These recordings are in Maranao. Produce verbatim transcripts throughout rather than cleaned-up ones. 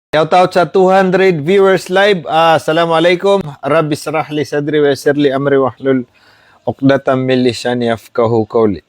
Shout out sa two hundred viewers live. Ah, assalamualaikum. Rabbi shrah li sadri wa yassir li amri wahlul uqdatam min lisani yafqahu qawli.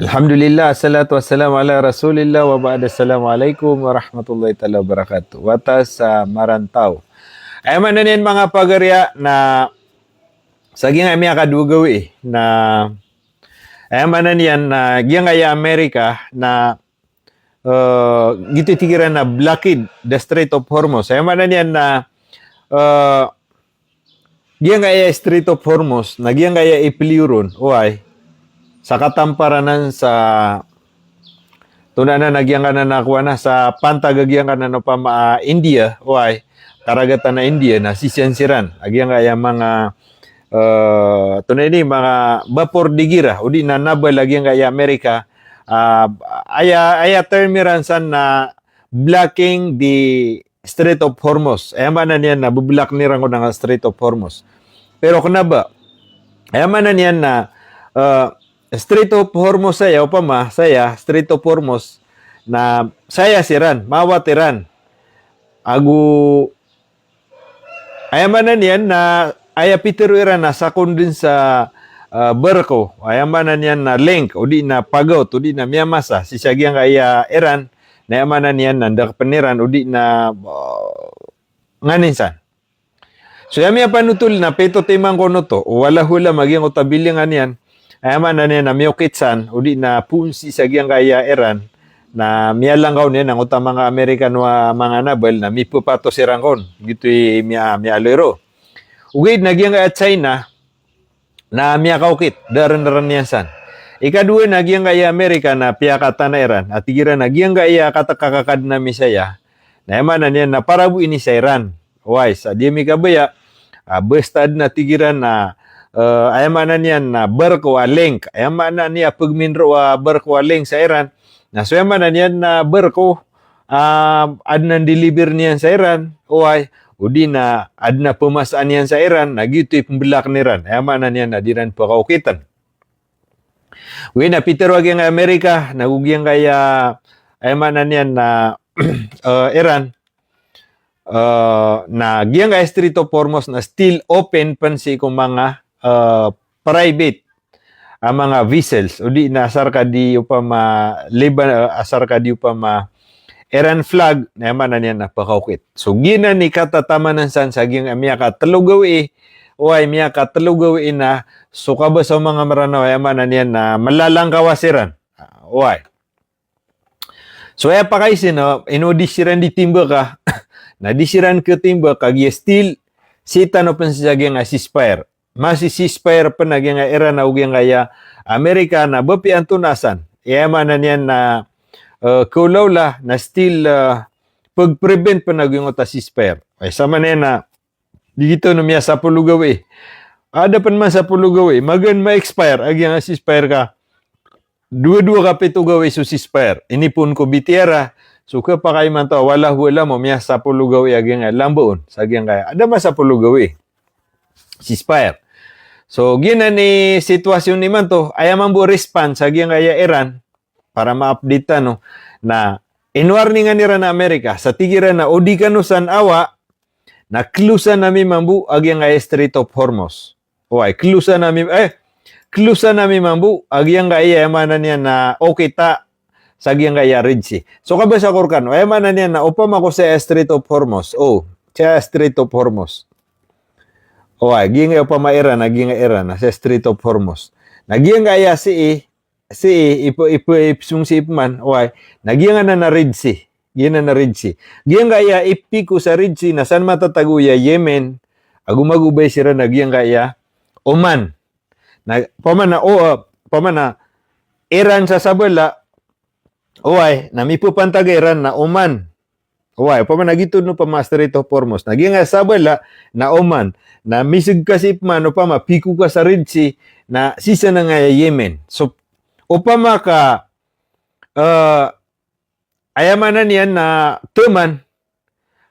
Alhamdulillah, assalatu wassalamu ala Rasulillah wa ba'd. Assalamualaikum warahmatullahi taala wabarakatuh. Wata sa marantaw. Aya maana niyan manga pagariya na sa giyangkaya miyakadowa gawii na aya maana niyan na giyangkaya Amerika na eh, giyoto i tig iran na blockade the Strait of Hormuz. Aya maana niyan na, eh, giyangkaya Strait of Hormuz, na giyangkaya i pliyo ron, oway. Sa katamparanan sa, tonaa na giyangkanan a kowan na, sa pantag a giyangkanan opama a India, oway. Karagatan a India, na sisii siran. A giyangkaya manga eh, tonaa ini, manga bapor di gira, odi na naval a giyangkaya Amerika, ah, aya, aya term iran san na blocking the Strait of Hormuz. Aya maana niyan na beblock iran ko manga Strait of Hormuz. Pero kena ba, aya maana niyan na, eh, Strait of Hormuz saya, opama saya, Strait of Hormuz, na saya siran, mawat iran. Ago Aya maana niyan na aya pitero iran na sakon den sa, ah, barko, aya maana niyan na link, odi na pagaot, odi na miyamasa sii sa giyangkaya Iran, na aya maana niyan na ndakepen iran, odi na, ah, nganin san. So aya miyapanotol na pito timan kon oto, wallahu a'lam a giyangkoto a bilingan iyan, aya maana niyan na miyokit san, odi na poon sii sa giyangkaya Iran, na miyalangkaw niyan angkoto a manga Amerikano a manga naval, na mipepatos iran kon, giyoto i miya-, miyaaloy ron. Ogaid na giyangkaya China, na miyakaokit, da ren, da ren iyan san. Ikadowa na giyangkaya Amerika na piyakatana iran, a tig iran na giyangkaya katekakakad na misaya, na aya maana niyan na para bo ini sa Iran. Oway, sa di ami kabaya, ah, basta aden a tig iran na, eh, aya maana niyan na barko a link, aya maana niyan a pegminro a barko a link sa Iran. Na so aya maana niyan na barko, ah, aden a ndeliver niyan sa Iran, oway, odi na aden a pemasaan iyan sa Iran, na giyoto i pemblock iran. Aya maana niyan na di iran pekaokiten. Ogaid na pitero a giyangkaya Amerika, na go giyangkaya, aya maana niyan na, eh, Iran, eh, na giyangkaya Strait of Hormuz na still open pen sii ko manga, eh, private a manga vessels, odi na asar ka di opama Leban-, eh, asar ka di opama Iran flag, na aya maana niyan na pekaokit. So giyanan i katatamanan san sa giyangkaya miyakatelo gawii, oway, miyakatelo gawii na so kabasa o manga Meranaw, aya maana niyan na melalangkaw a siran. Oway. So aya pakaiza na ino di siran di timbaka, na di siran ketimbaka, giya still sii tano pen sii sa giyangkaya ceasefire. Masi-ceasefire pen a giyangkaya Iran ago giyangkaya Amerika, na ba piyantonasan, aya maana niyan na, eh, kaolaola na still, eh, peg-prevent pen a giyangkoto a ceasefire. Aya sa maana niyan na di giyoto no miyasapolo gawii. Ada pen masapolo gawii, magan ma-expire a giyangkaya ceasefire ka dowa-dowa ka pito gawii so ceasefire. Inipoon ko B T R a, so kepakay imanto a wallahu a'lam o miyasapolo gawii a giyangkaya lambaon sa giyangkaya. Ada masapolo gawii ceasefire. So giyanan i sitwasyon imanto, aya mambo response a giyangkaya Iran, para ma-update tano, na in-warning iran a Amerika, sa tig iran na o di kano san awa, na close-an ami mambo a giyangkaya Strait of Hormuz. Oway, close-an ami, eh, close-an ami mambo a giyangkaya, aya maana niyan na okit a sa giyangkaya Red Sea. So kabasa ko rekano, aya maana niyan na opama ko sa Strait of Hormuz. O, sa Strait of Hormuz. Oway, giyangkaya opama Iran, na giyangkaya Iran, na sa Strait of Hormuz. Na giyangkaya sii, sii, ipe-, ipe-, ipesong sii peman, oway. Na giyangkanan na Red Sea. Giyanan na Red Sea. Giyangkaya ipiko sa Red Sea, na san matatago iya Yemen, ago magobay siran na giyangkaya Oman. Na, opama na, o, eh, opama na Iran sa sabala, oway, na mipepantag iran na Oman. Oway, opama na giyoto no opama Strait of Hormuz. Na giyangkaya sabala na Oman. Na miseg ka sii peman, opama, piko ka sa Red Sea, na sii sa nangkaya Yemen. So, opama ka, eh, aya maana niyan na teman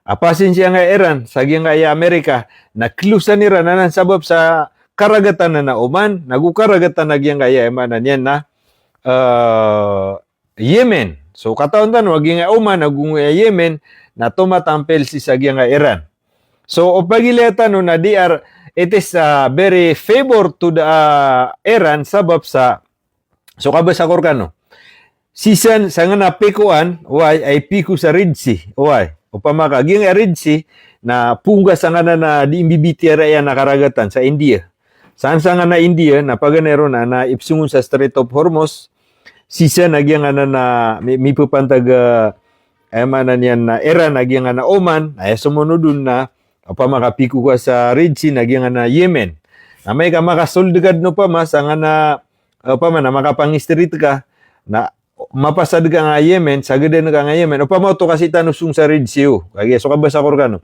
a pasinsiya angkaya Iran sa giyangkaya Amerika, na close-an iran anan sabap sa karagatan anan a Oman, nago karagatan a giyangkaya, aya maana niyan na, eh, Yemen. So katawan tano a giyangkai a Oman ago giyangkai a Yemen na tomatampil sii sa giyangkai a Iran. So o pagilaya tano na they are, it is, ah, very favor to the, ah, Iran sabap sa, so kabasa ko rkano. Sii san, sangkanan a pikoan, oway, a ipiko sa Red Sea, oway. Opama ka giyangkai a Red Sea na phoon ka sangkanan a dii mbibitiyarai a karagatan sa India. Sangkanan a India na paganay ron na, na ipsong on sa Strait of Hormuz, sii san a giyangkanan a mi-, mipepantag, eh, aya maana niyan na Iran a giyangkanan a Oman, na aya somonod on na opama ka piko ka sa Red Sea na giyangkanan a Yemen. Na amay ka makasold ka den opama sangkanan a, opama na makapangistirit ka, na mapasad ka angkai a Yemen, sageden ka angkai a Yemen, opama oto ka sii tano song sa Red Sea, o. Kagiya so kabasa ko rkano.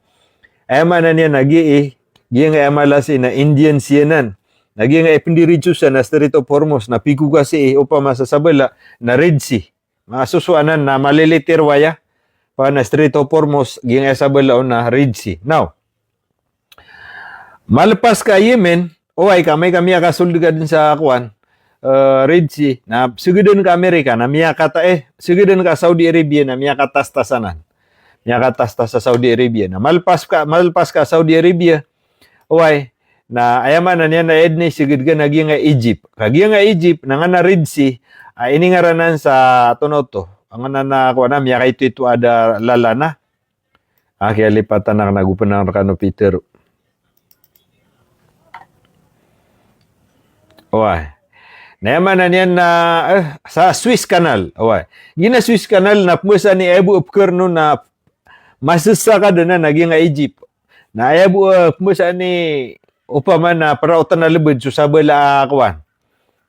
Aya maana niyan na giyai, giyangkai a mala sii na Indian Sea anan. Na giyangkai a ipndiritso san na Strait of Hormuz, na piko ka sii, opama sa sabala, na Red Sea. Masosowa anan na malilitir waya, opama na Strait of Hormuz, giyangkai a sabala on na Red Sea. Now, malepas ka Yemen, oway, ka amay ka miyakasold ka den sa kowan, eh, Red Sea, na segeden ka Amerika, na miyakata-, eh, segeden ka Saudi Arabia, na miyakatastas anan. Miyakatastas sa Saudi Arabia. Na malepas ka, malepas ka Saudi Arabia, oway, na aya maana niyan na aya den a iseged ka na giyangkai a Egypt. Ka giyangkai a Egypt, na ngkanan a Red Sea, ah, iningaran anan sa tonoto. Ngkanan a kowan a miyakaitoito a da lalan a. Ah, kiyalipatan akn a go pn akn rkano pitharo. Oway. Na aya maana niyan na, eh, sa Suez Canal. Oway. Giyanan a Suez Canal na pmbasa i aya bo a pkhaadn on na masesaka den na giyangkai a Egypt. Na aya bo a pmbasa i opama na praotan a lebed so sabala a kowan.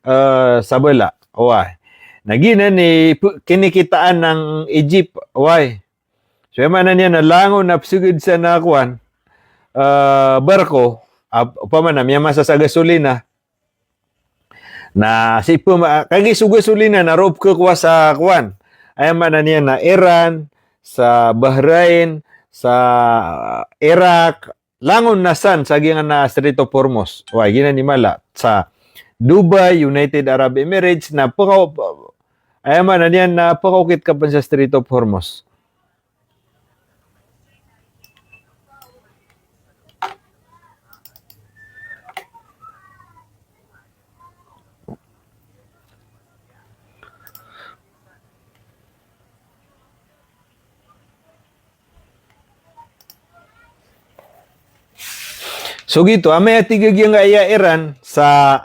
Eh, sabala. Oway. Na giyanan i p-, kinikitaan o Egypt. Oway. So aya maana niyan na langon a pseged san a kowan, eh, barko, a, opama na miyamasa sa gasolina. Na sii pma-, kagiya so gasolina na roo pkhakowa sa kowan. Aya maana niyan na Iran, sa Bahrain, sa Iraq, langon na san sa giyangkanan a Strait of Hormuz. Oway, giyanan i mala. Sa Dubai, United Arab Emirates, na pkha-, aya maana niyan na pkhaokit ka pn sa Strait of Hormuz. So giyoto, amay a tig a giyangkaya Iran sa,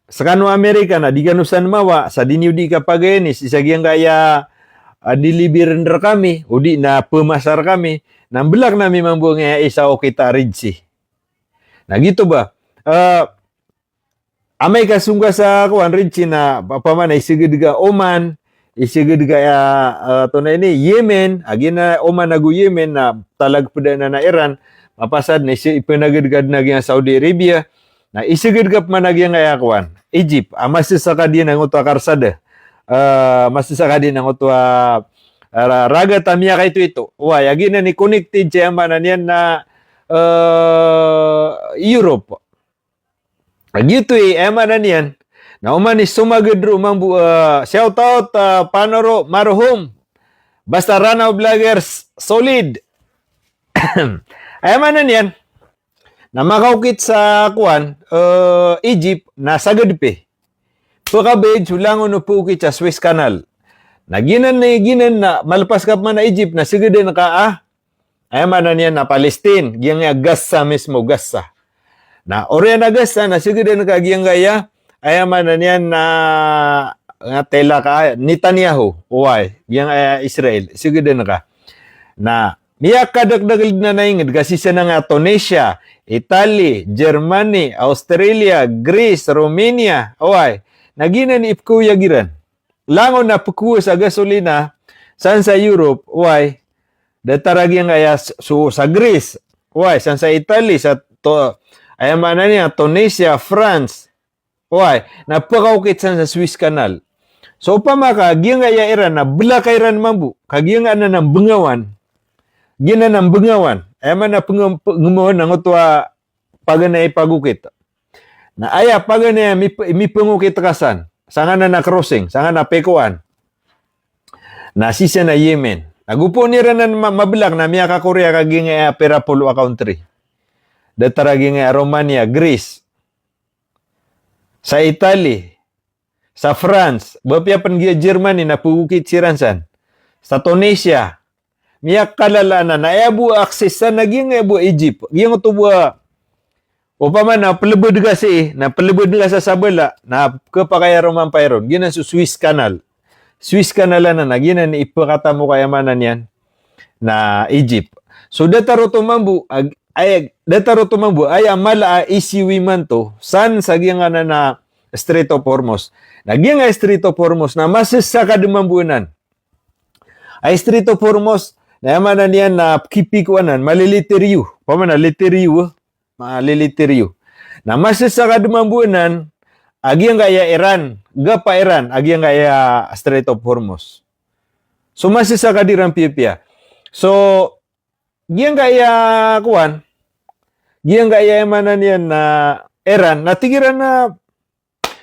sa kano Amerika na di kano san mawa, sa di niyo di kapagayani sii sa giyangkaya, ah, deliver rkami, odi na pmasa rkami, na mbelak nami mambo angkaya isa okit a Red Sea. Na giyoto ba, ah, amay ka song ka sa kowan Red Sea na, opama na iseged ka Oman, iseged ka, ah, ah, antonaa ini, Yemen, a giyanan Oman ago Yemen na talag pd anan a Iran, mapasad na ise-, ipanaged ka den a giyangkaya Saudi Arabia, na iseged ka pman a giyangkaya kowan, Egypt, a masesaka den angkoto a karsada, ah, masesaka den angkoto a, ah, ra-, ragat a miyakaitoito. Oway, a giyanan i connected sa aya maana niyan na, ah, Europe. Giyoto i, aya maana niyan na oman i somaged roo mambo, ah, shout out, ah, Panoro Marhum. Basta Ranao Vloggers, solid. Aya maana niyan na makaokit sa kowan, eh, Egypt na saged pen. Pkabayad so langon o pkaokit sa Suez Canal. Na giyanan, giyanan na malepas ka pman a Egypt na segeden ka a, aya maana niyan na Palestine, giyangkaya Gaza mismo, Gaza. Na oriyan a Gaza na segeden ka giyangkaya, aya maana niyan na, na tela ka, Netanyahu, oway, giyangkaya Israel, segeden ka. Na miyakadakdakl den a inged ka sii sa angkaya Tunisia, Italy, Germany, Australia, Greece, Romania, oway. Na giyanan i pkhaoyag iran. Langon a pkhaowa sa gasolina san sa Europe, oway. Datar a giyangkaya s-, so sa Greece, oway, san sa Italy, sa to-, aya maana niyan Tunisia, France, oway, na pkaokit san sa Suez Canal. So opama ka giyangkaya Iran na belaka iran mambo, ka giyangkaya anan a mbengawan. Giyanan a mbengawan. Aya maana a penge-, pengemawan angkoto a paganay a pagokit. Na aya paganay a mip-, mipengokit ka san, sangkanan a crossing, sangkanan a pikoan. Na sii san na Yemen. Na go pn iran anan ma-, mablak na miyakakorea ka giyangkaya pira polo a country. Datar a giyangkaya Romania, Greece, sa Italy, sa France, ba piya pn giya Germany na pagokit siran san. Sa Tunisia, miyakalala anan, na aya bo a access san na giyangkaya bo a Egypt. Giyangkoto bo a, opama na plbd ka sii, na plbd ka sa sabala, na khapakay a romampay ron. Giyanan so Suez Canal. Suez Canal anan, na giyanan i pkatamo ka aya maana niyan na Egypt. So datar oto mambo, ag-, aya, datar oto mambo, aya mala a issue imanto, san sa giyangkanan a Strait of Hormuz. Na giyangkaya Strait of Hormuz, na masasakad mambo anan. Ay Strait of Hormuz, na aya maana niyan na pkipiko anan, malilitiriyo, opama na litiriyo, malilitiriyo. Na masasakad mambo anan a giyangkaya Iran, gapa Iran, a giyangkaya Strait of Hormuz. So masasakad iran piyapiya. So giyangkaya kowan, giyangkaya aya maana niyan na Iran, na tig iran na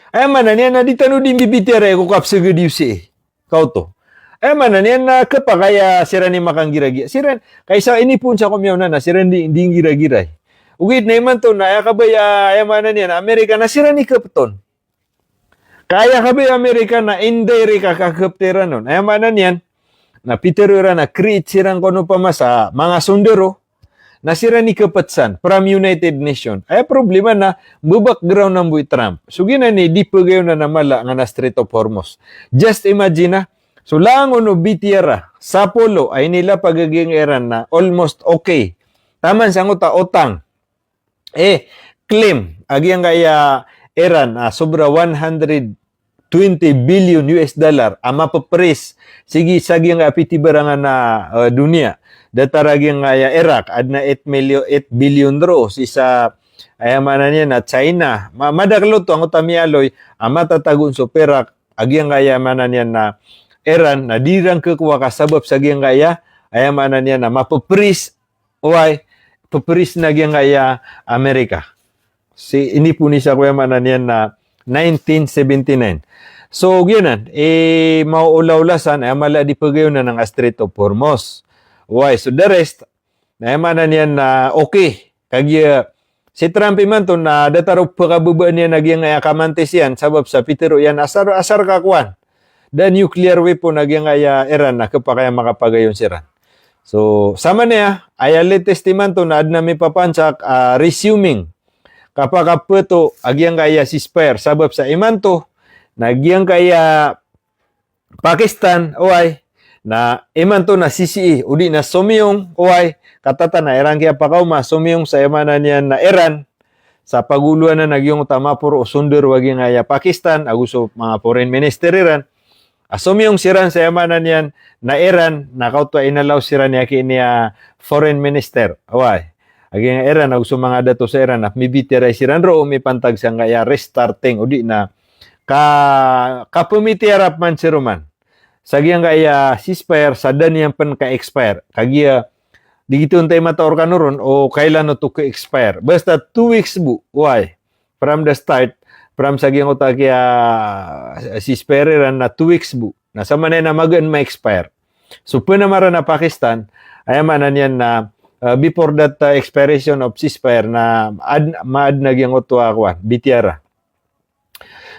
aya maana niyan na di tano di mbibitiyarai ko kapsagad iyo sii. Kaoto. Aya maana niyan na khapakay a siran i makanggiragiya. Siran, ka isa inipoon sa ko miyaona na siran di, di nggiragiray. Ogaid na imanto na aya kabaya, aya maana niyan, Amerika na siran i khapton. Ka aya kabaya Amerika na indirect a kakhapti ran on. Aya maana niyan, na pitharo iran na create siran kon opama sa manga sondaro, na siran i khapt san, from United Nation. Aya problema na, mbabackground mambo i Trump. So giyanan i di pagayonan a mala nga na Strait of Hormuz. Just imagine na, so langon o bitiyara, sapolo, a inilapag a giyangkaya Iran na almost okay. Taman sangkoto a otang. Eh, claim a giyangkaya Iran, ah, sobra one hundred twenty billion U S dollar a mapapris sii sa giyangkaya pitibarangan a, eh, doniya. Datar a giyangkaya Iraq, adn a eight million, eight billion roo, sii sa, aya maana niyan na China. Ma-, madakel oto angkoto a miyaaloy a matatago on so pirak a giyangkaya maana niyan na Iran, na di iran khakowa ka sabap sa giyangkaya, aya maana niyan na mapapris, oway, pepris na giyangkaya Amerika. Sii inipoon isa ko aya maana niyan na nineteen seventy-nine. So giyanan, eh, maolaola san, aya mala di pagayonan a Strait of Hormuz. Oway, so the rest, na aya maana niyan na okay. Kagiya si Trump imanto na datar o pkababaan iyan a giyangkaya kamantis iyan, sabap sa pitharo iyan a asar, asar ka kowan, da nuclear weapon a giyangkaya Iran na khapakay a makapagayon siran. So, samanaya, aya latest imanto na adn a mipapansak, ah, resuming kapakapeto a giyangkaya ceasefire, sabap sa imanto na giyangkaya Pakistan, oway, na imanto na sisii, odi na somiyong, oway, katatan a iran kiyapakaoma, somiyong sa aya maana niyan na Iran, sa pagolowan a giyangkoto a maporo o sondaro a giyangkaya Pakistan, ago so manga foreign minister iran. A somiyong siran sa aya maana niyan na Iran, na kaoto a inalaw siran i aki niyan a foreign minister. Oway. A giyangkaya Iran, ago so manga dato sa Iran, a mibitiyarai siran roo, mipantag sangkaya restarting, odi na ka, kapemitiyara pman siroman. Sa giyangkaya ceasefire, sa da niyan pn ka-expire. Kagiya, di giyoto i mataor kano ron, o kailan oto ka-expire. Basta two weeks bo, oway. From the start, from sa giyangkoto a kiya, ah, ceasefire iran na two weeks bo. Na samanaya na magaan ma-expire. So, pnamaran a Pakistan, aya maana niyan na, ah, before that, ah, expiration of ceasefire na ad-, maadn a giyangkoto a kowan, bitiyara.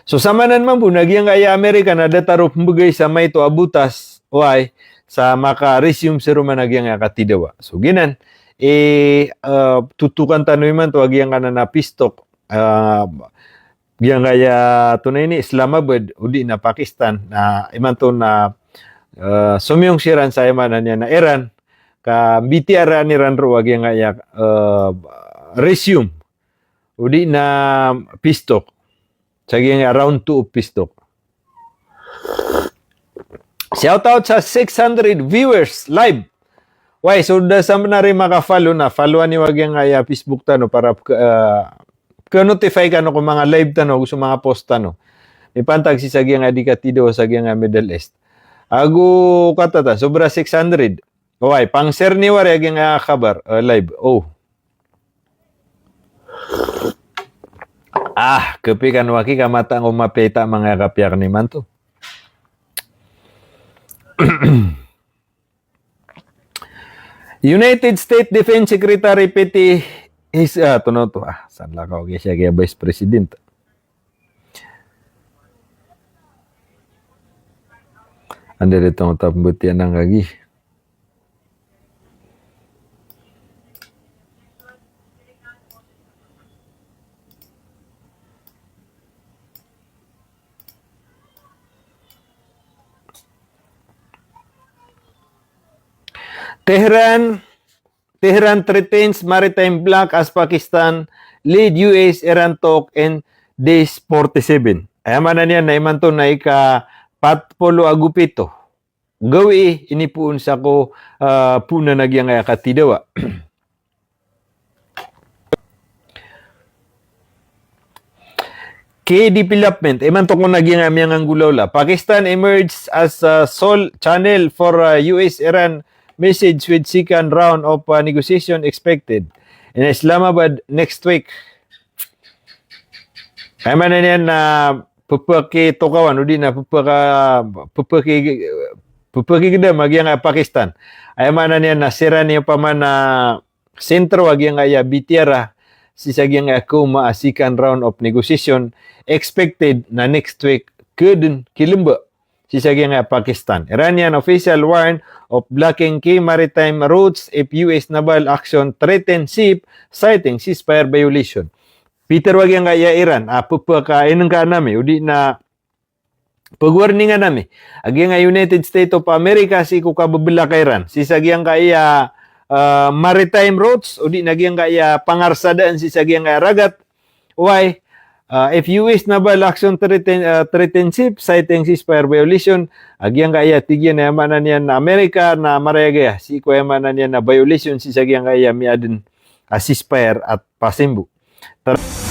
So, samanan mambo na giyangkaya Amerika na datar o pmbgay sa maito a botas, oway, sa maka-resume siroman a giyangkaya katidawa. So, giyanan, eh, ah, totokan tano imanto a giyangkanan a peace talk, ah, giyangkaya tonaa ini, Islamabad, odi na Pakistan, na imanto na, eh, somiyong siran sa aya maana niyan na Iran, ka mbitiyaraan iran roo a giyangkaya, eh, resume, odi na peace talk. Sa giyangkaya round two of peace talk. Shout out sa six hundred viewers live. Oway, so da sambanari maka-follow na, followan iyo a giyangkaya Facebook tano para pk-, ah, pk-notify kano ko manga live tano, ago so manga post tano. Mipantag sii sa giyangkaya di katidawa sa giyangkaya Middle East. Ago katatan, sobra six hundred. Oway, pang-share niyo wari a giyangkaya khabar, ah, live. Oh. Ah, kapi kano aki ka mataan ko mapiya i taman a kapi akn imanto. United States Defense Secretary Pete Hegseth, ah, tono to, ah, san lakaw giya siya giya Vice President. Anda di tong tap mbutiya nang lagi. Tehran, Tehran threatens maritime bloc as Pakistan lead U S Iran talk in days forty-seven. Aya maana niyan na imanto na ika pat polo ago pito gawii inipoon sa ko, ah, poon a giyangkaya katidawa. Key development, imanto ko na giyangkaya miyanganggolawla. Pakistan emerges as a sole channel for, uh, U S Iran message with second round of, uh, negotiation expected in Islamabad next week. Aya maana niyan na pepakitokawan, odi na pepaka-, pepaki-, pepakigedam a giyangkaya Pakistan. Aya maana niyan na siran i opama na sentro a giyangkaya bitiyara sii sa giyangkaya kaoma a second round of negotiation expected na next week, keden kilemba sii sa giyangkaya Pakistan. Iranian official warn of blocking key maritime routes if U S naval action threaten ship, citing ceasefire violation. Pitero a giyangkaya Iran a pepakainengkaan ami, odi na pagwarningan ami a giyangkaya United States of America sii ko kabebelaka iran sii sa giyangkaya, ah, maritime routes, odi na giyangkaya pangarsadaan sii sa giyangkaya ragat. Why? Ah, if U S naval action threaten, ah, threaten ship, citing ceasefire violation, a giyangkaya tig iyan, aya maana niyan na Amerika na marayag aya sii ko aya maana niyan na violation sii sa giyangkaya miyaden a ceasefire at pasimbo. Tar-